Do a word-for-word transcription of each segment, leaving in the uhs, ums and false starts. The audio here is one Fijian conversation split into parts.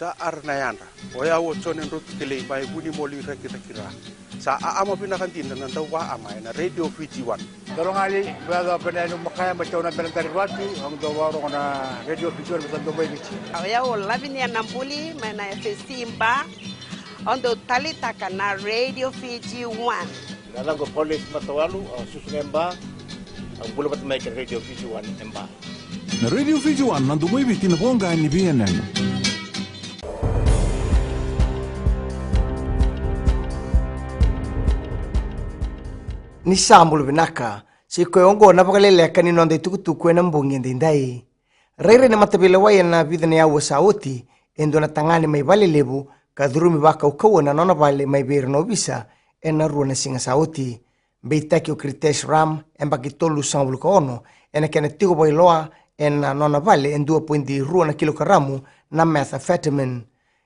Sa ara na yadra. O yau o Jone Drotu Kelei mai Vunimoli, Rakiraki, Ra. Sa aama vinaka dina na dauvaama ena Radio Fiji One. Dolo gali, vea dau pena yani makaya mai tauna bena dari vatu, au dau varogo na Radio Fiji One, sa dau mai Viti. O yau o Lavinia Nabuli mai na F S C Ba. Au dau talitaka na Radio Fiji One. Na yacaqu o Paulus Matawalu, au susu ga e Ba, au bula vata mai kei na Radio Fiji One e Ba. Na Radio Fiji One, na domo i Viti, na voqa ni veiyanuyanu. Ni sa bula vinaka, sa i koya oqo na vakaleleka ni noda itukutuku ena bogi edaidai. Rairai na mataveilewai ena vica na aua sa oti, e dua na tagane mai Valelevu ka curumi vakaukauwa na nona vale mai vei ira na ovisa ena rua na siga sa oti. Beitaki o Kritesh Ram, yabaki tolusagavulu ka ono, ena kena tiko vakailoa ena nona vale e dua poidi rua na kilokaramu na methamphetamine.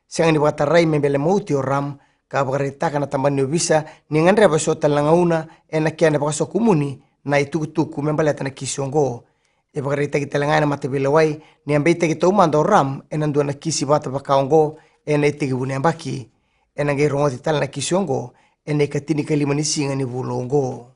Sega ni vakatarai me bele mauti o Ram, ka vakaraitaka na tabana ni ovisa ni gadreva eso tale na gauna ena kena vakasokumuni na itukutuku me baleta na kisi oqo. E vakaraitaki tale ga ena mataveilewai ni a beitaki taumada o Ram ena dua na kisi vata vaka oqo ena itekivu ni yabaki. Ena qai rogoci tale na kisi oqo ena ikatinikalima ni siga ni vula oqo.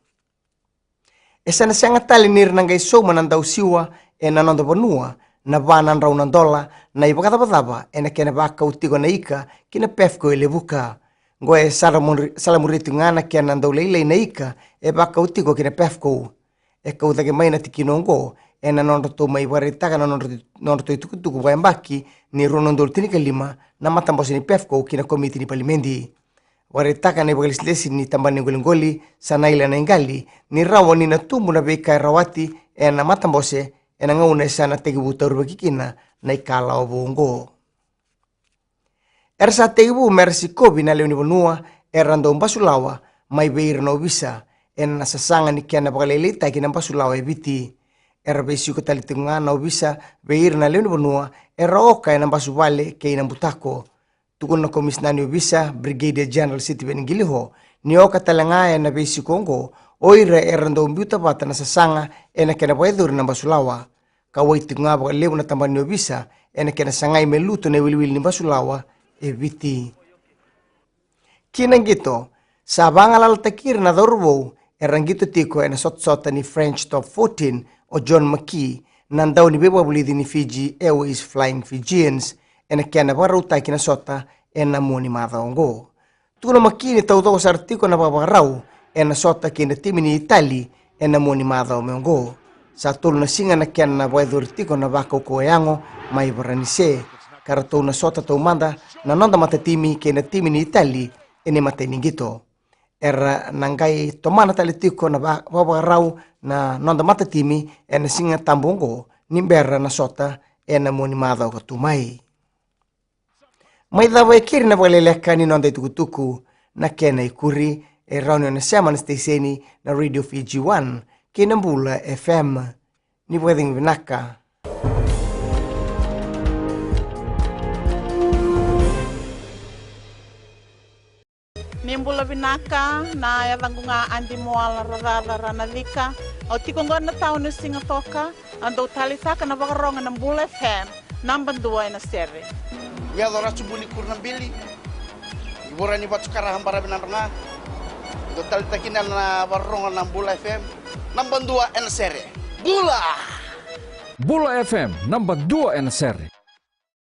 E sa na sega tale ni ra na qai sauma na dausiwa ena noda vanua na va na drau na dola na ivakacavacava ena kena vakau tiko na ika ki na PEFCO e Levuka. Oqo e salamuri-, salamuria tiko ga na kena dau lailai na ika e vakau tiko ki na PEFCO. E kau cake mai na tikina oqo ena nodratou mai vakaraitaka na nodra-, nodratou itukutuku vakayabaki ni rua na udolu tinikalima na matabose ni PEFCO ki na komiti ni palimedi. Vakaraitaka na ivakalesilesi ni tabana ni qoliqoli, Sanaila Naiqali, ni rawa ni na tubu na veika e rawati ena matabose ena gauna e sa na tekivu taurivaki kina na ikalawa vou oqo. Era sa tekivu mera sikovi na lewe ni vanua era dau basulawa mai vei ira na ovisa ena sasaga ni kena vakalailaitaki na basulawa e Viti. Era veisiko tale tiko ga na ovisa vei ira na lewe ni vanua era oka ena basuvale kei na butako. Tukuna na komisina ni ovisa, Brigadier General Sitiveni Qiliho, ni oka tale ga ena veisiko oqo o ira era dau biuta vata na sasaga ena kena vakayacori na basulawa. Kauwai tiko ga vakalevu na tabana ni ovisa ena kena sagai me lutu na iwiliwili ni basulawa e Viti. Ki na qito, sa vagalalataki ira na cauravou era qito tiko ena sotasota ni French Top fourteen o John McKee, na dauniveivavulici ni Fiji Airways Flying Fijians, ena kena vakarautaki na sota ena mua ni macawa oqo. Tukuna o McKee ni taucoko sara tiko na vakavakarau ena sota kei na timi ni Itali ena mua ni macawa mai oqo. Sa tolu na siga na kena vakayacori tiko na vakaukauwa yago mai Varanise, ka ratou na sota taumada na noda matatimi kei na timi ni Itali ena imatai ni qito. Era na qai tomana tale tiko na va-, vakavakarau na noda matatimi ena Siga Tabu oqo ni bera na sota ena mua ni macawa ka tu mai. Mai cava e keri na vakaleleka ni noda itukutuku, na kena ikuri e rawa ni o na sema na siteseni na Radio Fiji One kei na Bula F M. Ni vakacegu vinaka. Ni bula vinaka, na yacaqu ga Adi Moala Racaca Ranacika. Au tiko oqo na tauni o Sigatoka. Au dau talitaka na vakarogo na Bula F M, naba dua ena sere. Yaco Ratu Buni Kuru na Bili. Ivora ni Vatu Kara, baravi na Draga. Dau talitaka kina na vakarogo na Bula F M, naba dua ena sere. Bula! Bula F M, naba dua ena sere.